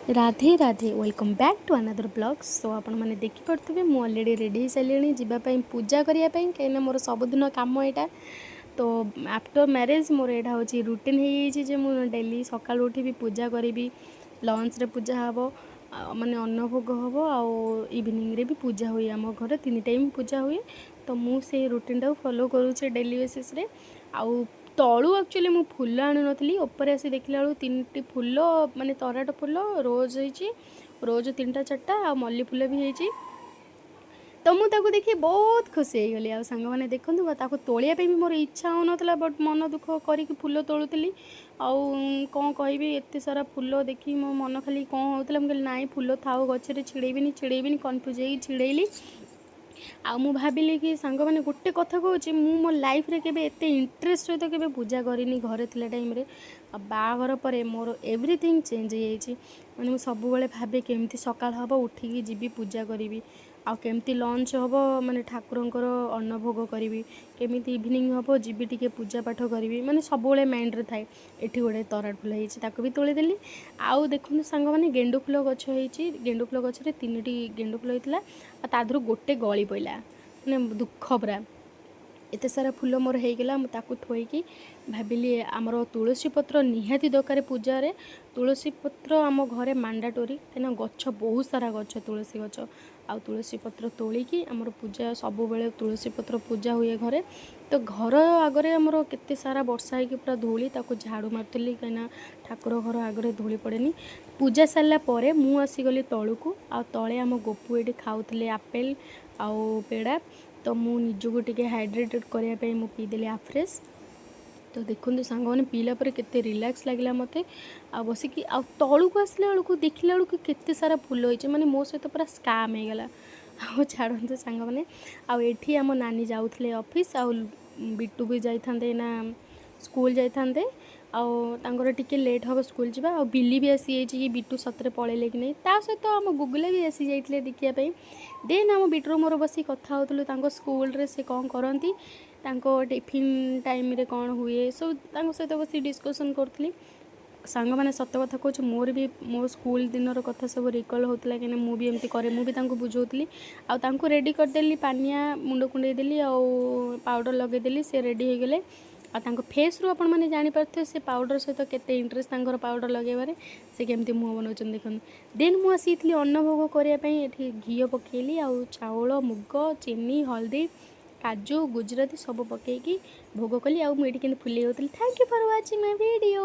Radhe Radhe, welcome back to another vlog. So ଆପଣମାନେ ଦେଖିପାରୁଥିବେ, ମୁଁ ଅଲରେଡ଼ି ରେଡ଼ି ହେଇସାରିଲିଣି ଯିବା ପାଇଁ, ପୂଜା କରିବା ପାଇଁ, କାହିଁକିନା ମୋର ସବୁଦିନ କାମ ଏଇଟା। ତ ଆଫ୍ଟର ମ୍ୟାରେଜ୍ ମୋର ଏଇଟା ହେଉଛି ରୁଟିନ୍ ହେଇଯାଇଛି ଯେ ମୁଁ ଡେଲି ସକାଳୁ ଉଠିବି, ପୂଜା କରିବି। ଲଞ୍ଚରେ ପୂଜା ହେବ, ମାନେ ଅନ୍ନ ଭୋଗ ହେବ ଆଉ ଇଭିନିଂରେ ବି ପୂଜା ହୁଏ। ଆମ ଘରେ ତିନି ଟାଇମ୍ ପୂଜା ହୁଏ। ତ ମୁଁ ସେଇ ରୁଟିନ୍ଟାକୁ ଫଲୋ କରୁଛି ଡେଲି ବେସିସ୍ରେ। ଆଉ ତଳୁ ଆକ୍ଚୁଆଲି ମୁଁ ଫୁଲ ଆଣୁନଥିଲି। ଉପରେ ଆସି ଦେଖିଲା ବେଳକୁ ତିନିଟି ଫୁଲ, ମାନେ ତରାଟ ଫୁଲ, ରୋଜ୍ ହେଇଛି, ରୋଜ୍ ତିନିଟା ଚାରିଟା ଆଉ ମଲ୍ଲି ଫୁଲ ବି ହେଇଛି। ତ ମୁଁ ତାକୁ ଦେଖି ବହୁତ ଖୁସି ହେଇଗଲି। ଆଉ ସାଙ୍ଗମାନେ ଦେଖନ୍ତୁ, ତାକୁ ତୋଳିବା ପାଇଁ ବି ମୋର ଇଚ୍ଛା ହେଉନଥିଲା, ବଟ୍ ମନ ଦୁଃଖ କରିକି ଫୁଲ ତୋଳୁଥିଲି। ଆଉ କ'ଣ କହିବି, ଏତେ ସାରା ଫୁଲ ଦେଖି ମୋ ମନ ଖାଲି କ'ଣ ହେଉଥିଲା। ମୁଁ କହିଲି, ନାଇଁ, ଫୁଲ ଥାଉ ଗଛରେ, ଛିଡ଼େଇବିନି, ଛିଡ଼େଇବିନି। କନଫ୍ୟୁଜ୍ ହେଇକି ଛିଡ଼େଇଲି। ଆଉ ମୁଁ ଭାବିଲି କି ସାଙ୍ଗମାନେ, ଗୋଟେ କଥା କହୁଛି, ମୁଁ ମୋ ଲାଇଫ୍ରେ କେବେ ଏତେ ଇଣ୍ଟରେଷ୍ଟ ସହିତ କେବେ ପୂଜା କରିନି ଘରେ ଥିଲା ଟାଇମ୍ରେ। ଆଉ ବାହାଘର ପରେ ମୋର ଏଭ୍ରିଥିଙ୍ଗ ଚେଞ୍ଜ ହେଇଯାଇଛି। ମାନେ ମୁଁ ସବୁବେଳେ ଭାବେ କେମିତି ସକାଳ ହେବ, ଉଠିକି ଯିବି, ପୂଜା କରିବି, ଆଉ କେମିତି ଲଞ୍ଚ ହେବ, ମାନେ ଠାକୁରଙ୍କର ଅନ୍ନ ଭୋଗ କରିବି, କେମିତି ଇଭିନିଂ ହେବ, ଯିବି, ଟିକେ ପୂଜା ପାଠ କରିବି। ମାନେ ସବୁବେଳେ ମାଇଣ୍ଡରେ ଥାଏ। ଏଠି ଗୋଟେ ତରାଟ ଫୁଲ ହେଇଛି, ତାକୁ ବି ତୋଳିଦେଲି। ଆଉ ଦେଖନ୍ତୁ ସାଙ୍ଗମାନେ, ଗେଣ୍ଡୁ ଫୁଲ ଗଛ ହେଇଛି। ଗେଣ୍ଡୁ ଫୁଲ ଗଛରେ ତିନିଟି ଗେଣ୍ଡୁ ଫୁଲ ହେଇଥିଲା ଆଉ ତା ଦେହରୁ ଗୋଟେ ଗଳି ପଇଲା। ମାନେ ଦୁଃଖ ପୁରା। ଏତେ ସାରା ଫୁଲ ମୋର ହେଇଗଲା। ମୁଁ ତାକୁ ଥୋଇକି ଭାବିଲି, ଆମର ତୁଳସୀ ପତ୍ର ନିହାତି ଦରକାର ପୂଜାରେ। ତୁଳସୀ ପତ୍ର ଆମ ଘରେ ମାଣ୍ଡାଟୋରି, କାହିଁକିନା ଗଛ ବହୁତ ସାରା ଗଛ, ତୁଳସୀ ଗଛ। ଆଉ ତୁଳସୀ ପତ୍ର ତୋଳିକି ଆମର ପୂଜା, ସବୁବେଳେ ତୁଳସୀ ପତ୍ର ପୂଜା ହୁଏ ଘରେ। ତ ଘର ଆଗରେ ଆମର କେତେ ସାରା ବର୍ଷା ହେଇକି ପୁରା ଧୂଳି, ତାକୁ ଝାଡ଼ୁ ମାରୁଥିଲି, କାହିଁକିନା ଠାକୁର ଘର ଆଗରେ ଧୂଳି ପଡ଼େନି। ପୂଜା ସାରିଲା ପରେ ମୁଁ ଆସିଗଲି ତଳକୁ। ଆଉ ତଳେ ଆମ ଗୋପୁ ଏଠି ଖାଉଥିଲେ ଆପେଲ୍ ଆଉ ପେଡ଼ା। ତ ମୁଁ ନିଜକୁ ଟିକେ ହାଇଡ୍ରେଟେଡ଼୍ କରିବା ପାଇଁ ମୁଁ ପିଇଦେଲି ଆଫ୍ରେଶ୍। ତ ଦେଖନ୍ତୁ ସାଙ୍ଗମାନେ, ପିଇଲା ପରେ କେତେ ରିଲାକ୍ସ ଲାଗିଲା ମୋତେ। ଆଉ ବସିକି ଆଉ ତଳକୁ ଆସିଲା ବେଳକୁ ଦେଖିଲା ବେଳକୁ କେତେ ସାରା ଫୁଲ ହେଇଛି। ମାନେ ମୋ ସହିତ ପୁରା ସ୍କାମ୍ ହେଇଗଲା। ଆଉ ଛାଡ଼ନ୍ତୁ ସାଙ୍ଗମାନେ। ଆଉ ଏଠି ଆମ ନାନୀ ଯାଉଥିଲେ ଅଫିସ୍, ଆଉ ବିଟୁ ବି ଯାଇଥାନ୍ତେ ନା ସ୍କୁଲ ଯାଇଥାନ୍ତେ, ଆଉ ତାଙ୍କର ଟିକେ ଲେଟ୍ ହେବ ସ୍କୁଲ ଯିବା। ଆଉ ବିଲି ବି ଆସିଯାଇଛି କି ବିଟୁ ସତରେ ପଳେଇଲେ କି ନାହିଁ। ତା ସହିତ ଆମ ଗୁଗୁଲା ବି ଆସିଯାଇଥିଲେ ଦେଖିବା ପାଇଁ। ଦେନ୍ ଆମ ବିଟୁର ମୋର ବସି କଥା ହେଉଥିଲୁ, ତାଙ୍କ ସ୍କୁଲରେ ସେ କ'ଣ କରନ୍ତି, ତାଙ୍କ ଟିଫିନ୍ ଟାଇମ୍ରେ କ'ଣ ହୁଏ, ସବୁ ତାଙ୍କ ସହିତ ବସି ଡିସ୍କସନ୍ କରୁଥିଲି। ସାଙ୍ଗମାନେ, ସତ କଥା କହୁଛି, ମୋର ବି ମୋ ସ୍କୁଲ ଦିନର କଥା ସବୁ ରିକଲ୍ ହେଉଥିଲା, କାହିଁକିନା ମୁଁ ବି ଏମିତି କରେ। ମୁଁ ବି ତାଙ୍କୁ ବୁଝାଉଥିଲି। ଆଉ ତାଙ୍କୁ ରେଡ଼ି କରିଦେଲି, ପାନିଆ, ମୁଣ୍ଡ କୁଣ୍ଡେଇ ଦେଲି ଆଉ ପାଉଡ଼ର ଲଗେଇଦେଲି। ସେ ରେଡ଼ି ହେଇଗଲେ। ଆଉ ତାଙ୍କ ଫେସ୍ରୁ ଆପଣମାନେ ଜାଣିପାରୁଥିବେ, ସେ ପାଉଡ଼ର ସହିତ କେତେ ଇଣ୍ଟରେଷ୍ଟ ତାଙ୍କର ପାଉଡ଼ର ଲଗେଇବାରେ। ସେ କେମିତି ମୁହଁ ବନାଉଛନ୍ତି ଦେଖନ୍ତୁ। ଦେନ୍ ମୁଁ ଆସିଥିଲି ଅନ୍ନ ଭୋଗ କରିବା ପାଇଁ। ଏଠି ଘିଅ ପକାଇଲି ଆଉ ଚାଉଳ, ମୁଗ, ଚିନି, ହଳଦୀ, କାଜୁ, ଗୁଜୁରାତି ସବୁ ପକାଇକି ଭୋଗ କଲି। ଆଉ ମୁଁ ଏଠି କେମିତି ଫୁଲେଇ ହେଉଥିଲି। Thank you for watching my video.